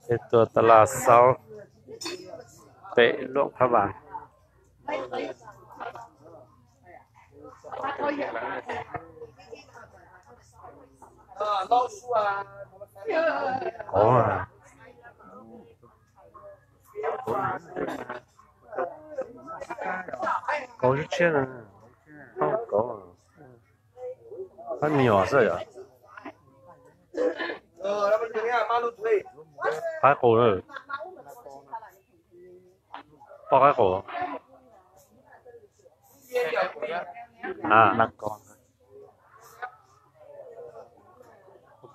ເປັນຕົວຕະຫຼາດເຊົ້າ ເຕະຫຼວງພະບາງ ໂອ້ 高级钱啊，好高啊。 还没有啊，是呀。还高呢。八还高。啊。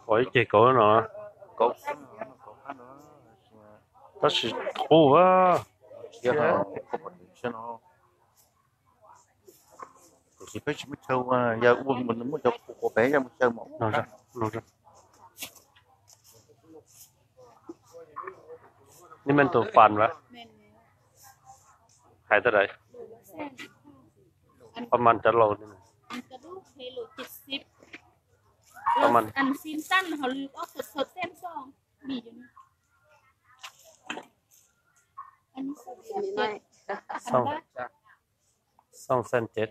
高一点高呢。高。但是高啊。ນີ້ແມ່ນໂຕຟັນວະ? ແມ່ນແລ້ວ. ຂາຍເທົ່າໃດ? ປະມານຈັກໂລນີ້? ອັນກະດູກໃຫ້ໂລເຈັດສິບ ປະມານ ອັນຊີ້ນຕັນເຮົາລືມອອກສົດໆ ແສນສອງ ມີຢູ່ນີ້. ອັນນີ້ສອງແສນເຈັດ ສອງ ສອງແສນເຈັດ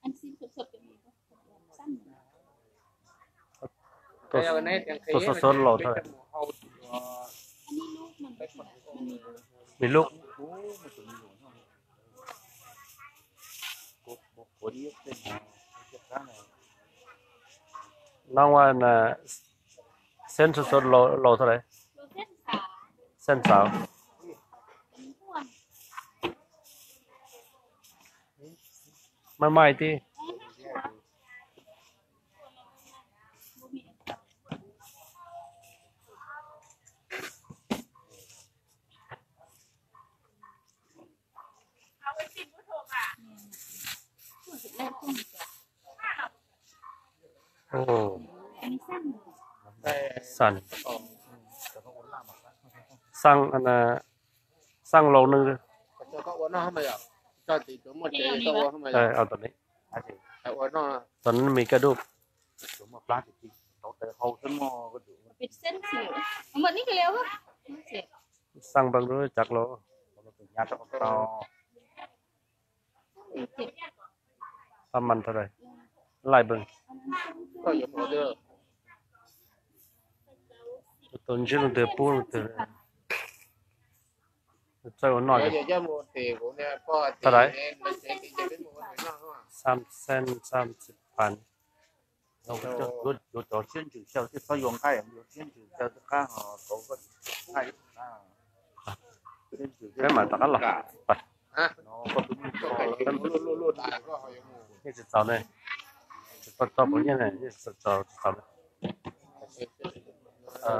ອັນຊີ້ນສົດໆ ກໍມີບໍ່? ໂຕ ໂຕສົດໆ ໂລເທົ່າໃດ? ອັນນີ້ລູກມັນ ມັນມີລູກ ມີລູກ. ນ້ອງວ່າ ອັນນ່າ ເສັ້ນສົດໆ ໂລ ໂລເທົ່າໃດ? ໂລແສນຊາວ ແສນຊາວ. ມັນໃໝ່ຕິ? ໂອ້ ສັ່ນ ສັ່ງ ອັນນ່າ ສັ່ງໂລໜຶ່ງເດີ. ເອີ ເອົາໂຕນີ້ ໂຕນັ້ນມີກະດູກ ເປັນເສັ້ນຊິ ເອົາໝົດນີ້ກໍແລ້ວ. ສັ່ງເບິ່ງດູຈັກໂລ ປະມານເທົ່າໃດ ໄລ່ເບິ່ງ. ໂຕນີ້ເດີປູ ໂຕນີ້ເດີ ໃສ່ໜ້ອຍ ເທົ່າໃດ? ສາມແສນສາມສິບພັນ. ໄປມາຕາກັນລະ ໄປ ນີ້ຊິເຈົ້າເລີຍ ຊິເຈົ້າ ເຈົ້າບໍ່ເຮັດໃຫ້ ນີ້ຊິເຈົ້າ ເຈົ້າເລີຍ. ເອີ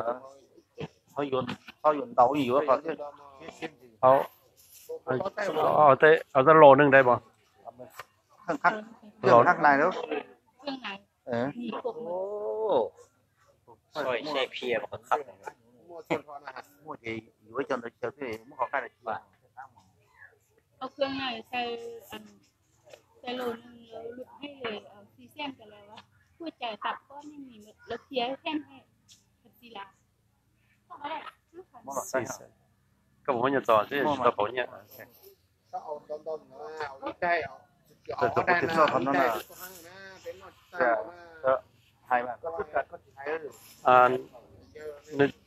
ເຂົາຢວນ ເຂົາຢວນເດົາຢູ່ວ່າເຂົາ ເອົາ ເອົາແຕ່ ເອົາແຕ່ໂລໜຶ່ງໄດ້ບໍ່? ເຄື່ອງຄັກ ເຄື່ອງຄັກໃນເດີ ເຄື່ອງໃນ. ເອີ ມີຄົບໝົດ. ໂອ້ ຊ່ອຍໃຊ້ເພຍບັກຄັກເລີຍ. ເອົາເຄື່ອງໃນໃສ່ ອັນ ໃສ່ໂລໜຶ່ງແລ້ວຫຼຸດໃຫ້ເລີຍ ເອົາສີ່ແສນກໍແລ້ວວ່າ ຫົວໃຈຕັບກ້ອນຍັງມີໝົດ ແລ້ວເພຍແຖມໃຫ້ ພັນສີ່ລ້ານ. ສີ່ແສນ ກໍບໍ່ຮູ້ຫຍັງຕໍ່ ຊິຕໍ່ເຂົາເນຍ. ແຕ່ກໍບໍ່ຕິດຊອບເຂົານັ້ນນະ ແຕ່ ແຕ່ໄທມາ ອັນ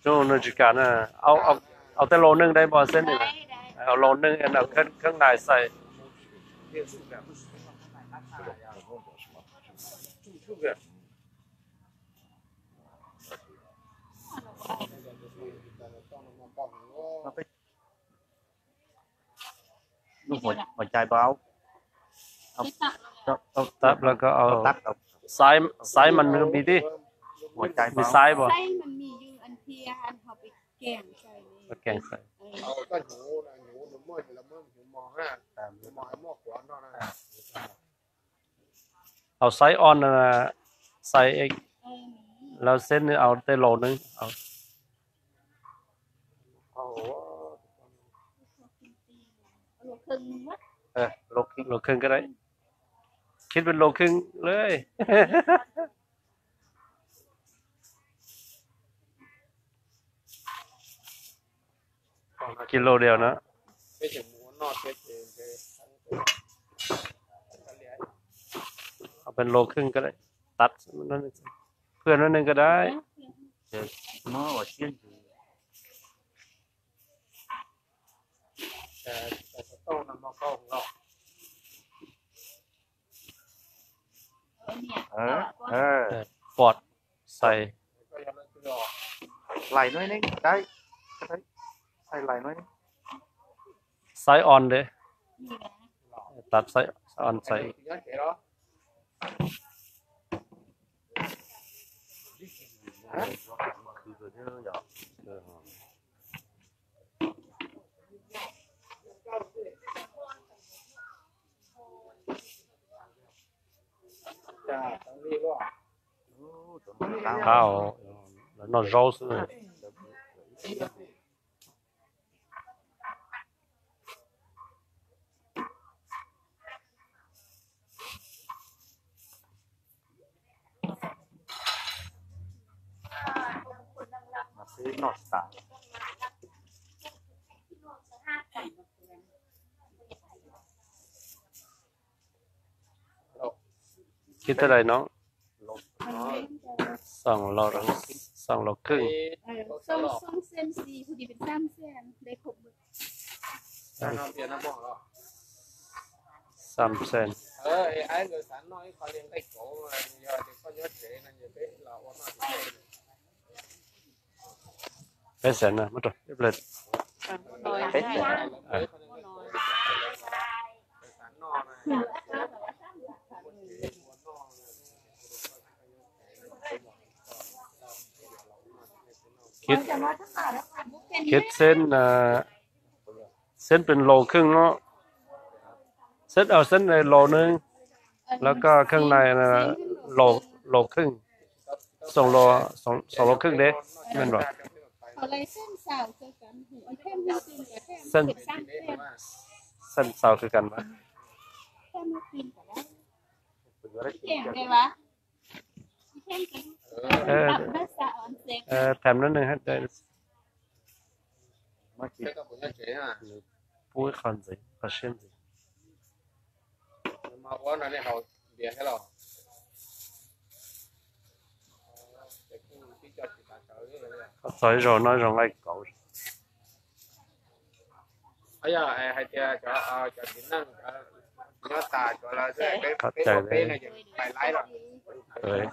ໂຈ ໂຈການນະ ເອົາ ເອົາ ເອົາແຕ່ໂລໜຶ່ງໄດ້ບໍ່ ເສັ້ນນີ້ນະ? ໄດ້ ໄດ້ ເອົາໂລໜຶ່ງ ອັນ ເອົາເຄື່ອງ ເຄື່ອງໃນໃສ່. ລູກຫົວ ຫົວໃຈບໍ່ເອົາ ເອົາ ເອົາ ເອົາຕັບ ແລ້ວກໍເອົາ ເອົາຕັບ ເອົາ ໄຊ ໄຊມັນມີຕິ ຫົວໃຈບໍ່ເອົາ ມີໄຊບໍ່? ໄຊມັນມີຢູ່ ອັນທີ່ອັນເຮົາໄປແກງໃສ່ນີ້ ໄປແກງໃສ່ ເອີ ເອົາແຕ່ຫູນະ ຫູ ໝໍ ລະເມີ ຫູໝໍນະ ໝໍ ໝໍກວນເນາະນະ. ເອົາໄຊອ່ອນນັ້ນນະໃສ່ອີກ ເອີ ແລ້ວເສັ້ນນີ້ເອົາແຕ່ໂລໜຶ່ງ ເອົາ ເອົາໂລເຄິ່ງ ເອີ ໂລເຄິ່ງ ໂລເຄິ່ງກໍໄດ້ ຄິດເປັນໂລເຄິ່ງເລີຍ. ກິໂລດຽວເນາະ ເອົາເປັນໂລຄຶ່ງກໍໄດ້ ຕັດມັນໜ້ອຍໜຶ່ງ ເພື່ອໜ້ອຍໜຶ່ງກໍໄດ້. ເອີ ເອີ ເອີ ປອດໃສ່ ຫຼາຍໜ້ອຍໜຶ່ງໄດ້ ໃສ່ຫຼາຍໜ້ອຍໜຶ່ງ ໄຊອ່ອນເດ້ ຕັດໄຊອ່ອນໃສ່. ເອົາ ແລ້ວເນາະ ເຈົ້າ ຄິດເທົ່າໃດນ້ອງ? ສອງໂລ ສອງໂລຄຶ່ງ ເອີ ສອງ ສອງເສັ້ນສີ່ ພໍດີເປັນສາມເສັ້ນ ໄດ້ຄົບໝົດ. ສາມເສັ້ນ ເອີ ເອີ ໄປແສນນະ ມາໂຕ ເອຟເລີດ ໄປແສນ ເອີ ຄິດ ຄິດເສັ້ນ ເອີ ເສັ້ນເປັນໂລຄຶ່ງເນາະ ເສັ້ນ ເອົາເສັ້ນໃນໂລໜຶ່ງ ແລ້ວກໍເຄື່ອງໃນນະ ໂລ ໂລຄຶ່ງ ສອງໂລ ສອງ ສອງໂລຄຶ່ງເດ້ ແມ່ນບໍ່? ເສັ້ນ ເສັ້ນເສົາຄືກັນບໍ່? ເອີ ເອີ ແຖມໜ້ອຍໜຶ່ງໃຫ້ໄດ້ ຂອບໃຈເດີ ເອີຍ.